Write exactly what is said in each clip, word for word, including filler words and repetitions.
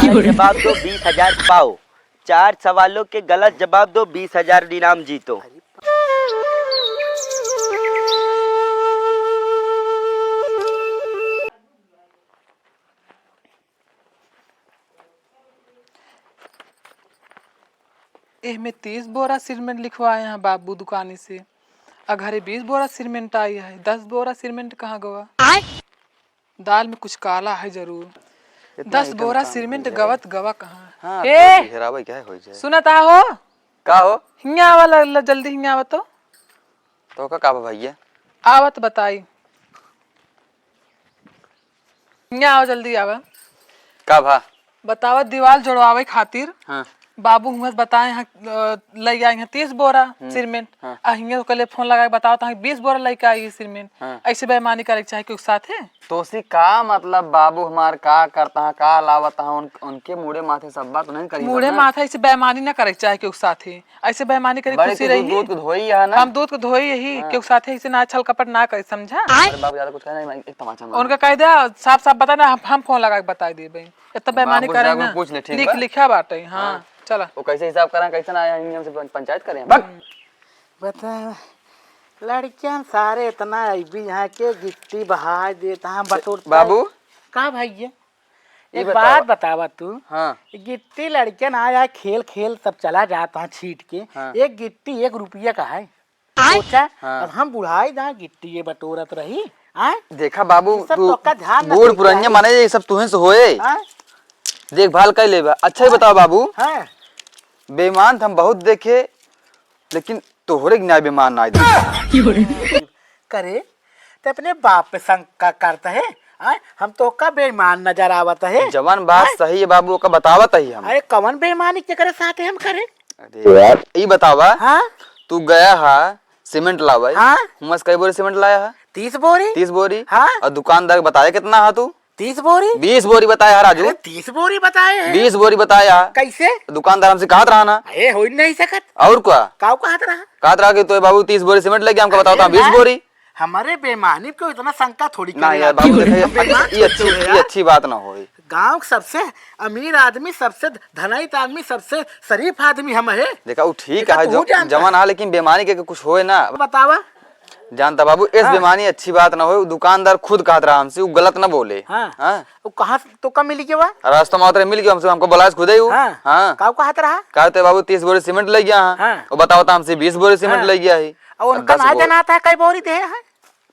सही जवाब दो, बीस हजार पाओ। चार सवालों के गलत जवाब दो, बीस हजार इनाम जीतो। एहमे तीस बोरा सीमेंट लिखवाए हैं बाबू दुकानी से, आ घरे बीस बोरा सीमेंट आई है, दस बोरा सीमेंट कहाँ गवा? आय? दाल में कुछ काला है जरूर। इतना दस item बोरा कहाँ सीमेंट हो जाए? गवत गवा कहाँ? हाँ, ए! थोड़ी हेरावे क्या हो जाए? सुनत आहो? का हो? हियाँ आवा ल-, ल-, जल्दी हियाँ आवा तो। तो का, का बा भैया? आवा तो बताई। हियाँ आवा, जल्दी आवा। का भा? बतावा, दीवाल जोड़वावे खातिर हाँ। बाबू हुआं से बताए हैं, अ, लइ आई हैं तीस बोरा हम्म, सीमेंट। हाँ। आ हियाँ ओकरे फोन लगा के बतावा, तहाँ बीस बोरा लइके आई सीमेंट। हाँ। ऐसे बेईमानी करे के चाहे केहू के साथे? तोसी का मतलब बाबू हमार का करता है, का लावता है, उन, उनके मुड़े माथे सब बात नहीं करी मुड़े ना। माथे ऐसे बेईमानी ना करे के चाहे केहू के साथे। ऐसे बेईमानी करे बड़े खुशी के रही। दूध, दूध के धोई है ना? हम दूध के धोई यही, हाँ। केहू के साथे ऐसे ना छल कपट ना करे, समझा? अरे बाबू, ज्यादा कुछ कहना नहीं, एक तमाचा मार। उनका कह दे, साफ साफ बता ना, हम, हम फोन लगा के बताई देबे। इतना बेईमानी बाबू करे जाके ना। पूछ ले, ठीक लिख, बा? लिखा बाटे, हाँ, हाँ। चला। वो कैसे हिसाब करा, कैसे ना आया, हमसे पं-, पंचायत करे हम। बक। बता, लड़कियन सारे इतना अइबी यहाँ के गिट्टी बहाय देत, हाँ, बटोरता। बाबू। का भैया? ये एक बतावा। बात बतावा तू। हाँ। गिट्टी लड़कियन आय, आय खेल खेल सब चला जात, हाँ, छीट के। हाँ। एक गिट्टी एक रुपया का है। आय? सोचा, हाँ। अब हम बुढ़ाई जा, गिट्टी ये बटोरत रही, आय? देखा बाबू, ये सब तू तोका ध्यान ना बूढ़ देके पुरनिया आई। माने ये सब तुहे से होए। आय? देखभाल कर लेबा। अच्छा ही बताओ बाबू, हाँ। बेईमान तो हम बहुत देखे, लेकिन तोहरे के ना बेईमान ना देखे। करे, ते अपने बाप पे शंका करता है, आय? हम तोका बेईमान नजर आवत है। जवान बात आय? सही है बाबू, ओका बतावत ही हम। अरे कवन बेईमानी केकरे साथे हम करे? अरे यार, ई बतावा, हाँ? तू गया हा सीमेंट लावे, हाँ? हुआं से कई बोरी सीमेंट लाया हा? तीस बोरी। तीस बोरी? हाँ। और दुकानदार के बताया कितना हा तू? तीस बोरी? बीस बोरी बताया हा राजू। अरे, तीस बोरी बताए हैं। बीस बोरी बताया हा। कैसे? दुकानदार हमसे कहत रहा ना। अरे, हो ही नहीं सकत। और का? काऊ कहत रहा? कहत रहा कि तो बाबू तीस बोरी सीमेंट लेके हमको अरे बताओ तो बीस ना। बोरी। हमारे बेईमानी को इतना शंका थोड़ी ना करे यार आदमी। बाबू, देखा, ये बेईमान अच्छी, ये अच्छी, तो है ये यार। अच्छी बात ना होई। गांव के सबसे अमीर आदमी, सबसे धनाइत आदमी, सबसे शरीफ आदमी हम है। देखा, वो ठीक देखा, है, तू जो, जानता जवान है। है, लेकिन बेईमानी के कुछ होए ना। बतावा। जानता बाबू, इस हाँ। बेईमानी अच्छी बात ना होए। वो दुकानदार खुद कहत रहा हमसे, वो गलत ना बोले। हाँ। हाँ। वो कहाँ से तो कम मिली के बा? रास्ता में उतरे मिल गया हमसे, हमको बुलाया खुदे ही वो। हाँ। हाँ। का कहत रहा? कहते बाबू तीस बोरी सीमेंट ले गया। हाँ। हाँ। वो बताओ तो हमसे बीस बोरी सीमेंट हाँ। ले गया है। और अब उनका दस ना बोरी। जनाता है कई बोरी दे है?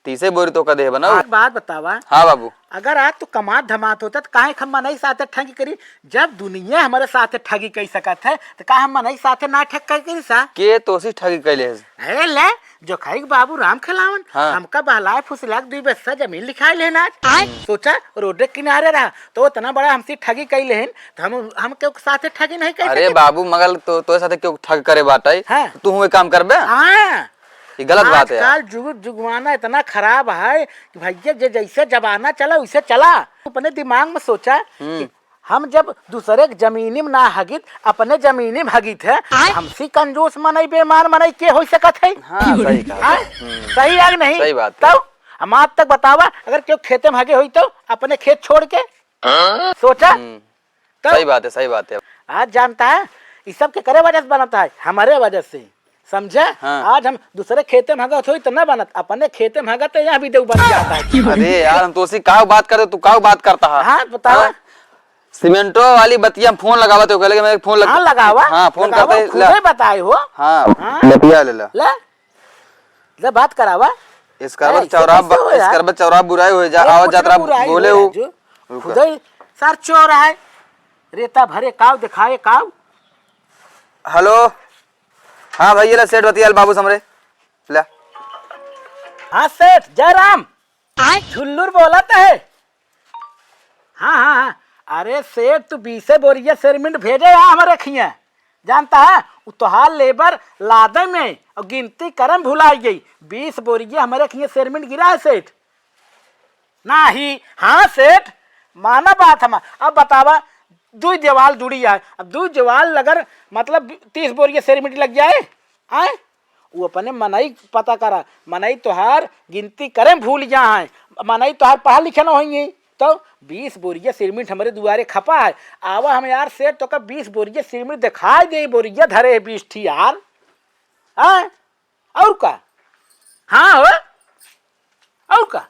तीसे बोरी तो का देह बनाओ। एक बात बतावा। हाँ बाबू। अगर आज तू कमात धमात होता तो काहे हम मनई साथे ठगी करी? जब दुनिया हमारे साथे ठगी कई सकत है तो का हम मनई साथे ना ठग कई करी सा? के तोसी ठगी कैले है? अरे ले, जो खाई के बाबू राम खिलावन, हाँ। हमका बहलाए फुसलाए के दुई बिस्सा जमीन लिखाए लेन आज। आय। सोचा रोड के किनारे रहा तो इतना बड़ा हमसे ठगी कई लेन तो हम, हम केहू के साथे ठगी नहीं कर अरे सके। बाबू मगर तो, तोरे साथे केहू ठग करे बाटे? हाँ। तू हुए काम करबे? हाँ। ये गलत बात है यार। आजकल जुग जुगवाना इतना खराब है कि भैया जे जैसे जमाना चला वैसे चला। अपने दिमाग में सोचा हम्म। कि हम जब दूसरे के जमीनी में ना हगित, अपने जमीनी में हगित है, आय? हमसे कंजूस मनई बेईमान मनई के हो सकत है? हाँ, सही कहा। आय? हम्म। सही है कि नहीं? सही बात है। तब हम आज तक बतावा, अगर केहू खेते में हगे होई तो अपने खेत छोड़ के हाँ? सोचा? हम्म। तो सही बात है, सही बात है। आज जानता है, ये सब के करे वजह से बनता है, हमारे वजह से, समझे? हाँ। आज हम दूसरे खेते में हगत होई तो ना बनत, अपने खेते में हगत तो यहाँ भी देऊ बन जाता है। अरे यार, हम तो उसी काऊ बात करे, तू काऊ बात करता है? हाँ, बताओ। हाँ? सीमेंटो वाली बतिया में फोन लगावा तो कहले कि मैं फोन लग-, हाँ, लगावा। हाँ, फोन लगावा, करते ही खुदे ला। बताए हो। हाँ, हाँ। बतिया ले ला। ले। ले बात करावा। इसकर ए, बाद इससे चौराहा कैसे ब-, हो यार? इसकर बाद चौराहा बुराई हो जा, अरे, आवत कुछ जात ना रहा बुराई बोले हो हो। राजू। रुको। खुदे ही सार चोर है। रेता भरे काव दिखाए काव। हेलो। हाँ भाई, ये ले सेठ बतियाल बाबू समरे। ले। हाँ सेठ, जय राम। आय? झुल्लुर बोलत है। हाँ, हाँ, हाँ। अरे सेठ, तू बीसे बोरिया सेरमिंट भेजे आ हमरे खिया। जानता है, उ तोहार लेबर लादे में और गिनती करम भुलाई गई। बीस बोरिया हमरे खिया सेरमिंट गिरा है सेठ। नाही, हाँ सेठ, माना बात हमार। अब बतावा, दुई देवाल जुड़ी आए, अब दुई देवाल अगर, मतलब, तीस बोरिया सेरमिंट लग जाए, आए? वो अपने मनई पता करा, मनई तोहार गिनती करे में भूल गया है, मनई तोहार पढ़ा लिखे ना होइए, तो बीस बोरिया सिरमिट हमरे दुआरे खपा है। आवा हम यार सेठ, तोका बीस बोरिया सिरमिट देखाई दे, बोरिया धरे है बीस ठी यार। हाँ? और का? हाँ हो? और का?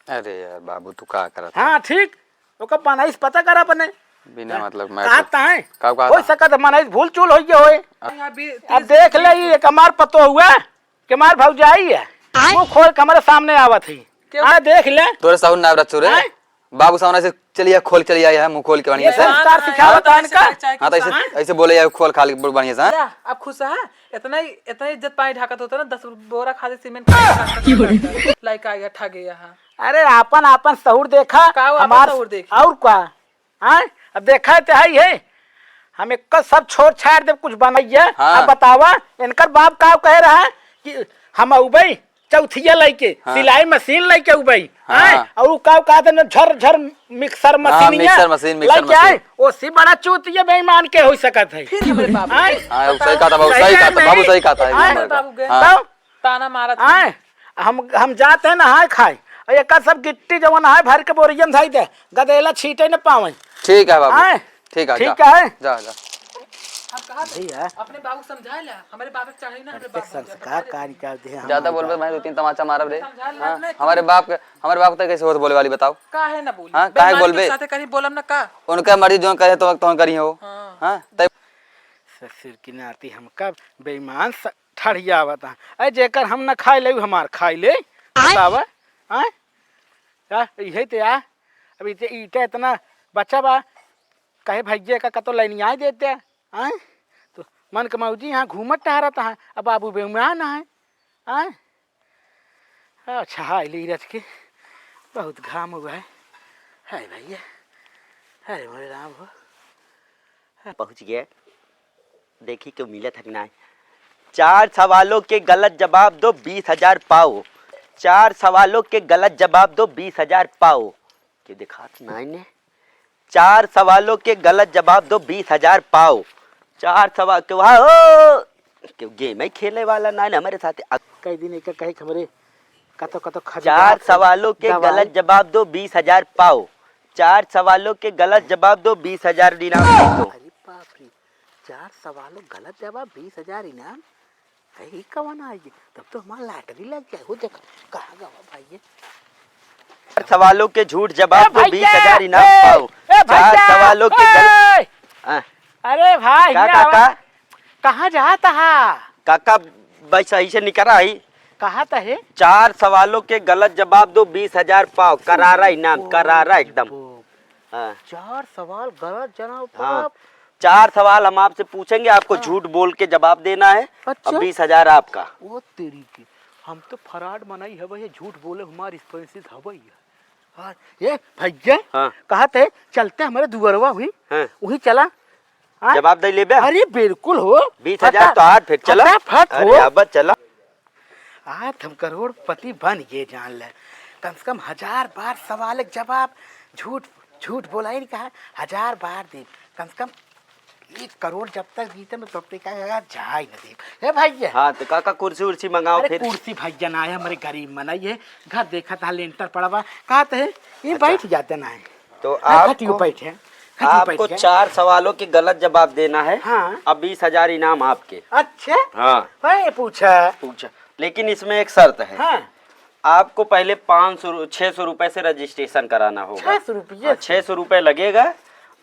अरे यार बाबू, तू का करत है? हाँ, ठीक। ओकर बनाइस पता कर अपने। बिना मतलब मैं कहा तो ताए। का कहा हो था? सकत है बनाइस भूल चूल होइ गए होए। अभी अब देख ले, ये एक हमार पतो हुआ, कि हमार भौजाई है। आय? मुँह खोल के हमरे सामने आवत ही। क्यों? आ देख ले। तोरे सहूर ना रचू रे। आय? बाबू सामने से चलिया, खोल चलिया है, मुँह खोल के बढ़िया ये से। संस्कार सिखावत है इनका। हाँ, तो ऐसे, हाँ? ऐसे बोले यार, खोल खाल के बढ़िया से, हाँ? जा, अब खुश है? इतना ही, इतना ही इज्जत पानी ढाकत होता ना, दस बोरा खाली सीमेंट का ढाकत होता। लाइक आ गया, ठा गया, हाँ। अरे, आपन, आपन सहूर देखा, का वो आपन हमार सहूर देखी? और का? हाँ? अब देखा तो है ही है, हम एक सब छोड़ छाड़ देब, कुछ बनइया। हाँ। अब बतावा, इनकर बाप का कहे रहा कि हम अउबई चौथिया लइके, हाँ। सिलाई मशीन लइके अउबई, हाँ। हैं? और उ का कहत है ना, झर झर मिक्सर हाँ, मशीनिया मिक्सर मशीन, मिक्सर लइके आए, मशीन। ओसी बड़ा चूतिया बेईमान के होइ सकत है। फिर हमरे बाबू हैं? हाँ, सही कहत है बाबू, सही कहत है बाबू, सही कहत है, हाँ। एकदम हमरे बाबू गए। हाँ। तो ताना मारत हैं। आए, हम, हम जात है नहाए खाए, और एकर सब गिट्टी जवन है भर के बोरिया में धई दे, गदेला छीटे न पावे। ठीक है बाबू, आए, ठीक है, ठीक जा। है। जा, जा। हम कहा थे, भैया। अपने बाबू को समझा ले, हमारे बाप के चढ़े ना, हमारे बाप संस्कार का निकाल दे हम ज्यादा बोलबे, मैं दो तीन तमाचा मारब रे। समझा ले, हाँ, नहीं, हमारे बाप के, हमारे बाप तो कैसे होत बोले वाली बताओ? काहे ना बोली? हाँ, काहे बेईमान बोलबे? के साथे कहीं बोलब ना का? उनका मर्जी जो कहे तो, तो करी हो। हाँ। हाँ, तब ससुर की नाती हमका बेईमान स-, ठड़ियावत हैं। अरे जेकर हम न खाइ ले, उ हमार खाइ ले। आय? बतावा, आय? का, इहे ते आ? अब इते, ईटा इतना बचा बा, कहे भैया का कतो लइनियाइ देते, आय? तो मन के मौजी यहाँ घूमत टहरत हैं, अब बाबू बेईमान हैं, आय? अच्छा, हाय ली रथ के, बहुत घाम हुआ है। हाय भैया, अरे मोरे राम हो। पहुँच गए। देखी केहू मिलत है कि नाहीं। चार सवालों के गलत जवाब दो, बीस हजार पाओ। चार सवालों के गलत जवाब दो, बीस हजार पाओ। केहू देखात नाहीं ने। चार सवालों के गलत जवाब दो, बीस हजार पाओ। चार सवाल के वहाँ हो, केहू गेम ही खेले वाला नाहीं ने हमरे साथे। कई दिन एक कहे कि हमरे कतो, कतो खरीदा चार सवालों के दवाई। गलत जवाब दो, बीस हजार पाओ। चार सवालों के गलत जवाब दो, बीस हजार इनाम जीतो। अरे बाप रे, चार सवालों गलत जवाब, बीस हजार इनाम। अरे, ई कवन आई? तब तो हमार लॉटरी लग जाए। हो देख, कहाँ गवा भाई ये? चार सवालों के झूठ जवाब ए दो, भैया, बीस हजार इनाम ए, पाओ। ए चार भैया, सवालों के गलत ए, हाँ। अरे भाई, का, हिया का, आवा। का? कहाँ जात हा? काका, भाई सही से निकरा ही। कहाँ त है? चार सवालों के गलत जवाब दो, बीस हजार पाओ। करारा इनाम, ओ, करारा एकदम। ओ। हाँ। चार सवाल गलत जवाब, हाँ। बाप। चार सवाल हम आपसे पूछेंगे, आपको हाँ। झूठ बोल के जवाब देना है। अच्छा। अब बीस हजार आपका। ओ तेरी की, हम तो फराड मनई हवे, ये झूठ बोले हमार स्पेशलिस्ट हवे ये। हाँ, ए भैया, हाँ। कहत है, चलते हमरे दुअरवा हुई, हाँ। वहीं चला। हाँ? जवाब दे लेबे? अरे बिल्कुल हो। बीस हजार फटा-, तो आज फिर चला। फटाफट अरे हो। अब चला। आज हम करोड़पति बन गए जान ले। कम से कम हजार बार सवाल के जवाब झूठ, झूठ बोला ही नहीं कहा, हजार बार दे। कम से कम एक करोड़ जब तक जीते में तब तक का जाए न दे। हे भैया। हाँ, तो काका कुर्सी उर्सी मंगाओ अरे फिर। कुर्सी भैया ना है, हमारे गरीब मनई है, घर देखा था लेंटर पड़ा बा, कहत है, ये अच्छा। बैठ जाते ना है। तो हाँ, खटियो आपको, बैठे, खटियो आपको बैठे। चार सवालों के गलत जवाब देना है। हाँ। अब बीस हजार इनाम आपके। अच्छा? हाँ। हाँ, ये पूछा। पूछा। लेकिन इसमें एक शर्त है। हाँ। आपको पहले पाँच सौ रु-, छह सौ रुपए से रजिस्ट्रेशन कराना होगा। छह सौ रुपये हाँ, से? छह सौ रुपए लगेगा।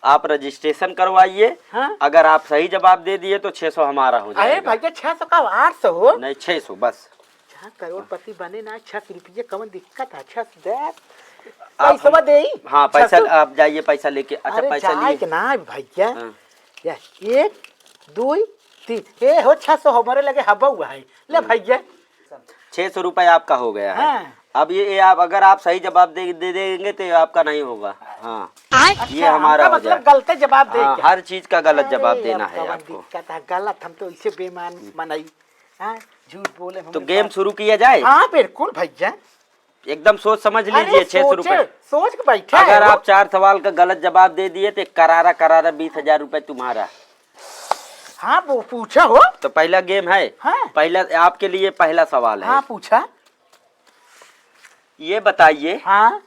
आप रजिस्ट्रेशन करवाइए। हाँ। अगर आप सही जवाब दे दिए तो छह सौ हमारा हो अरे जाएगा। भैया, छह सौ का आठ सौ हो? नहीं, छह सौ बस। जहाँ करोड़पति बने ना, छह सौ रुपये कौन दिक्कत है? छह सौ दे। आप पैसवा हम, देई? हाँ, पैसा छह सौ? आप जाइए, पैसा लेके। अच्छा, अरे पैसा जाए लिए? के ना भैया। हाँ। या एक, दो, तीन। ए हो, छह सौ हमारे लगे हवा हुआ है। ले हम्म। भैया। छह सौ रुपये आपका हो गया है। हाँ। अब ये, ये आप, अगर आप सही जवाब दे, दे देंगे तो ये आपका नहीं होगा। हाँ। अच्छा, ये हमारा हमका हो मतलब जाए। गलत जवाब दे हाँ, क्या? हर चीज का गलत अरे, जवाब अब देना है कौन आपको। दिक्कत है? गलत, हम तो इसे बेईमान हम्म। बनाई। हाँ, झूठ बोले हम तो लोग गेम बात। शुरू किया जाए? हाँ, बिल्कुल भैया। एकदम सोच समझ अरे लीजिए, छह सौ सोचे, रुपए। सोच के बैठे अगर हो। आप चार सवाल का गलत जवाब दे दिए तो करारा, करारा बीस हजार रुपए तुम्हारा। हाँ, वो पूछा हो। तो पहला गेम है। हाँ। पहला आपके लिए पहला सवाल है। हाँ, पूछा। ये बताइए। हाँ।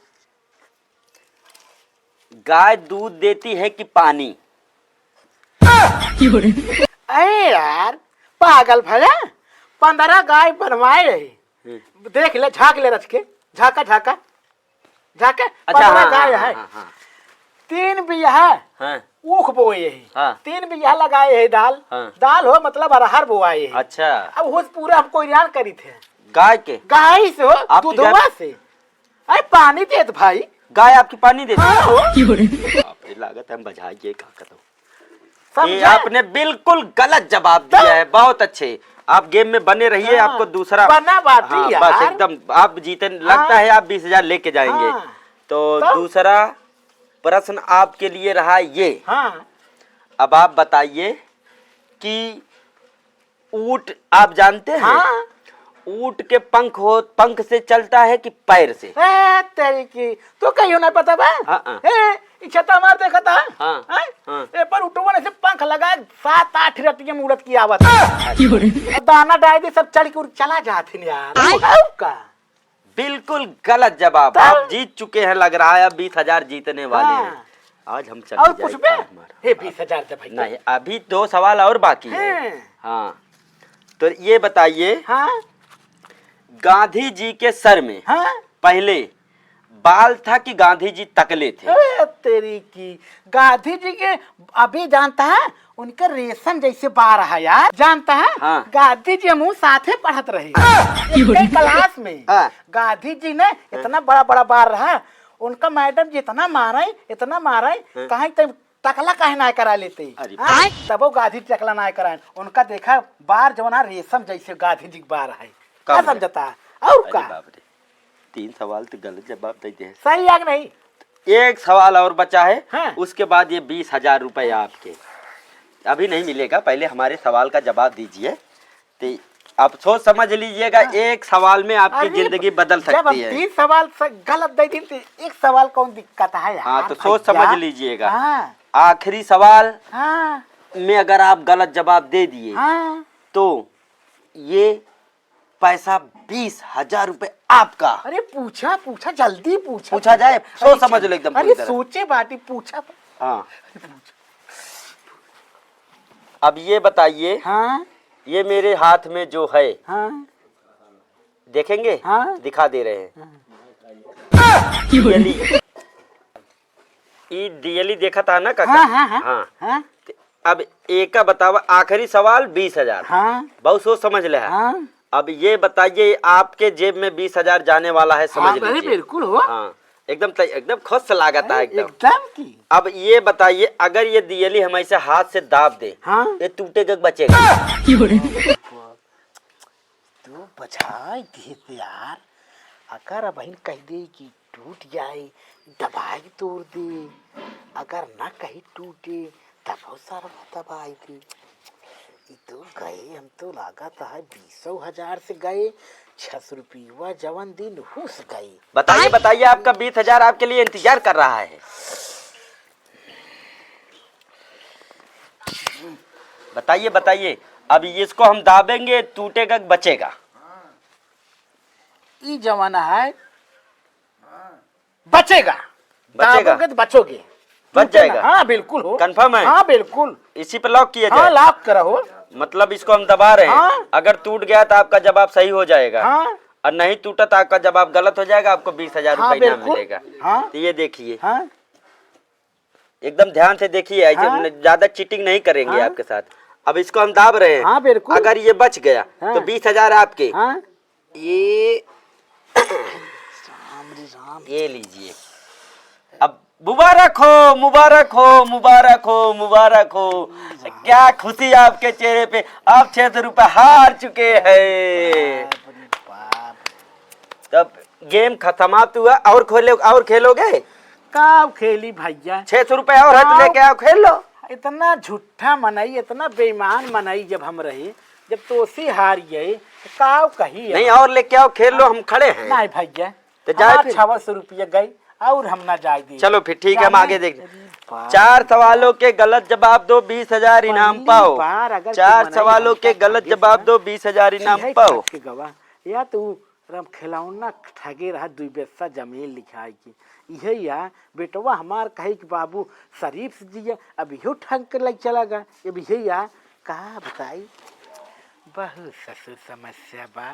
गाय दूध देती है कि पानी? अरे यार, पागल भया, पन्द्रह गाय बनवाए रही। हम्म। देख ले, झाँक ले रच के, झाँका, झाँका, झाँके, अच्छा, पन्द्रह हाँ, गाय हाँ, है। हाँ, हाँ। तीन बीघा हाँ। ऊख बोए है। हाँ। तीन बीघा लगाए है दाल। हाँ। दाल हो मतलब अरहर बोआए है। अच्छा। अब होश पूरा हमको ईरान करी थे। गाय के? गाय से हो, आपकी दूधवा गाय से। अरे पानी देत भाई। गाय आपकी पानी देती? हाँ हो। बाप रे, लागत है हम बझा गए, का कहता हूँ। ये समझे? आपने बिल्कुल गलत जवाब दिया तो? है। बहुत अच्छे, आप गेम में बने रहिए, हाँ। आपको दूसरा बना बाटी हाँ, यार। बस एकदम आप जीते, हाँ। लगता है आप बीस हजार लेके जाएंगे। हाँ। तो तो? दूसरा प्रश्न आपके लिए रहा ये। हाँ। अब आप बताइए कि ऊंट आप जानते हैं? हाँ। ऊंट के पंख हो, पंख से चलता है कि पैर से? ए, तेरी की, तू कहियो ना पता बा? हाँ, हाँ। ए, ई छता मार देखा था? हाँ, हैं? हाँ। ए पर उठवन ऐसे पंख लगाए, सात आठ रतिया में उड़त की आवत। क्यों रे? और दाना डाल दे, सब चढ़ के उड़ चला जात है यार। आय। और का? बिल्कुल गलत जवाब। तब? आप जीत चुके हैं, लग रहा है आप बीस हजार जीतने वाले हैं। हाँ। आज हम चले और जाए कुछ बे? काट मार। हे, बीस हजार दे भैया। नहीं, अभी दो सवाल और बाकी है। हैं। हाँ, तो ये बताइए, हाँ? गांधी जी के सर में हाँ? पहले बाल था कि गांधी जी टकले थे? ए, तेरी की, गांधी जी के अभी जानता है, उनके रेशम जैसे बार है यार, जानता है? हाँ। गांधी जी हम साथे पढ़त रहे, एक ही क्लास में। हाँ। गांधी जी ने इतना बड़ा बड़ा बार रहा, उनका मैडम जी इतना मारे, इतना मारे, हाँ। कहाँ तक टकला काहे ना करा लेते? अरे हाँ? बाप। तबो गांधी टकला ना कराए। उनका देखा बार जवना रेशम जैसे गांधी जी के बार है। का का बोले? समझता? और अरे का? बाप रे, तीन सवाल तो गलत जवाब दे दे। सही है कि नहीं? एक सवाल और बचा है, हाँ। उसके बाद ये बीस हजार रुपए आपके। अभी नहीं मिलेगा, पहले हमारे सवाल का जवाब दीजिए। तो आप सोच समझ लीजिएगा, हाँ। एक सवाल में आपकी अरे, जिंदगी बदल जब हम सकती है। तीन सवाल स-, गलत दे दी तो एक सवाल कौन दिक्कत है यार, हाँ, तो सोच भैया? समझ लीजिएगा। हाँ। आखिरी सवाल हाँ। में अगर आप गलत जवाब दे दिए, हाँ। तो ये पैसा बीस हजार रुपए आपका। अरे पूछा, पूछा, जल्दी पूछा, पूछा जाए, पूछा। सोच समझ लो एकदम अरे पूरी तरह। सोचे बाटी, पूछा। हाँ। अरे पूछा। अब ये बताइए, हाँ। ये मेरे हाथ में जो है, हाँ। देखेंगे? हाँ। दिखा दे रहे हैं। हाँ। दियली। ई दियली देखा था ना काका? हाँ, हाँ, हाँ। हाँ। हाँ। अब एका बतावा, आखिरी सवाल बीस हजार। हाँ। बहुत सोच समझ ले है। हाँ। अब ये बताइए, आपके जेब में बीस हजार जाने वाला है, समझ हाँ, अरे लीजिए। बिल्कुल हो। हाँ, एकदम तय-, एकदम खुश लागत है अरे, एकदम। एकदम की। अब ये बताइए, अगर ये दियली हम ऐसे हाथ से दाब दे, हाँ। ये टूटेगा कि बचेगा? तू बचाई दिहिस यार, अगर अबहिन कहि दे कि टूट जाए, दबाइ तोर दे, अगर ना कहीं टूटे, तब बहुत सारा दबाइ दे। ई तो गए, हम तो लागत है बीसो हजार से गए, छह सौ रुपया जवन दिन हुस गए। बताइए, बताइए, आपका बीस हजार आपके लिए इंतजार कर रहा है। बताइए, बताइए, अब इसको हम दाबेंगे, टूटेगा कि बचेगा? ई जमाना है, बचेगा। बचेगा? दाबोगे तो बचोगे। बच टूटेगा। जाएगा? हाँ, बिल्कुल हो। Confirm है? हाँ, बिल्कुल। इसी पे lock किया हाँ, जाए? Lock करा हो। मतलब इसको हम दबा रहे हैं। हाँ। अगर टूट गया तो आपका जवाब सही हो जाएगा। हाँ। और नहीं टूटा तो आपका जवाब गलत हो जाएगा, आपको बीस हजार हाँ, रुपये इनाम बिल्कुल। मिलेगा। हाँ। तो ये देखिए। हाँ। एकदम ध्यान से देखिए, ऐसे हाँ। न-, ज्यादा cheating नहीं करेंगे हाँ। आपके साथ। अब इसको हम दाब रहे हैं। हाँ, बिल्कुल। अगर ये बच गया, हाँ। तो बीस हजार आपके। हाँ। ये राम रे राम। ये लीजिए। अब मुबारक हो, मुबारक हो, मुबारक हो, मुबारक हो। क्या खुशी आपके चेहरे पे। आप छह सौ रुपये हार चुके हैं। बाप रे बाप। तब game ख-, समाप्त हुआ। और खोले, और खेलोगे? का खेली भैया? छह सौ रुपया और है तो का लेके आओ, खेल लो। इतना झूठा मनई, इतना बेईमान मनई जब हम रही, जब तोसी हार गए, तो का कही अब? नहीं, और लेके आओ, खेल लो, हम खड़े हैं। नहीं भैया, तो जाए हमार फिर। छह सौ रुपया गई, और हम ना जाए दी। चलो फिर ठीक है, हम जाने आगे देखते हैं। अरे बाप चार रे। सवालों के गलत जवाब दो, बीस हजार इनाम पहली पाओ। बार अगर चार तू मनई सवालों हमका के गलत खरीद जवाब ना, दो, बीस हजार इनाम यही पाओ। खर्च के गवा। या तू राम, खिलौना ठगे रहा दुई बिस्सा जमीन लिखाई के। इहे या बेटवा हमार कहे कि बाबू शरीफ से जिया, अब इहो ठग के लग चला गया। अब इहे या का बताई, बहुत ससुर समस्या बा।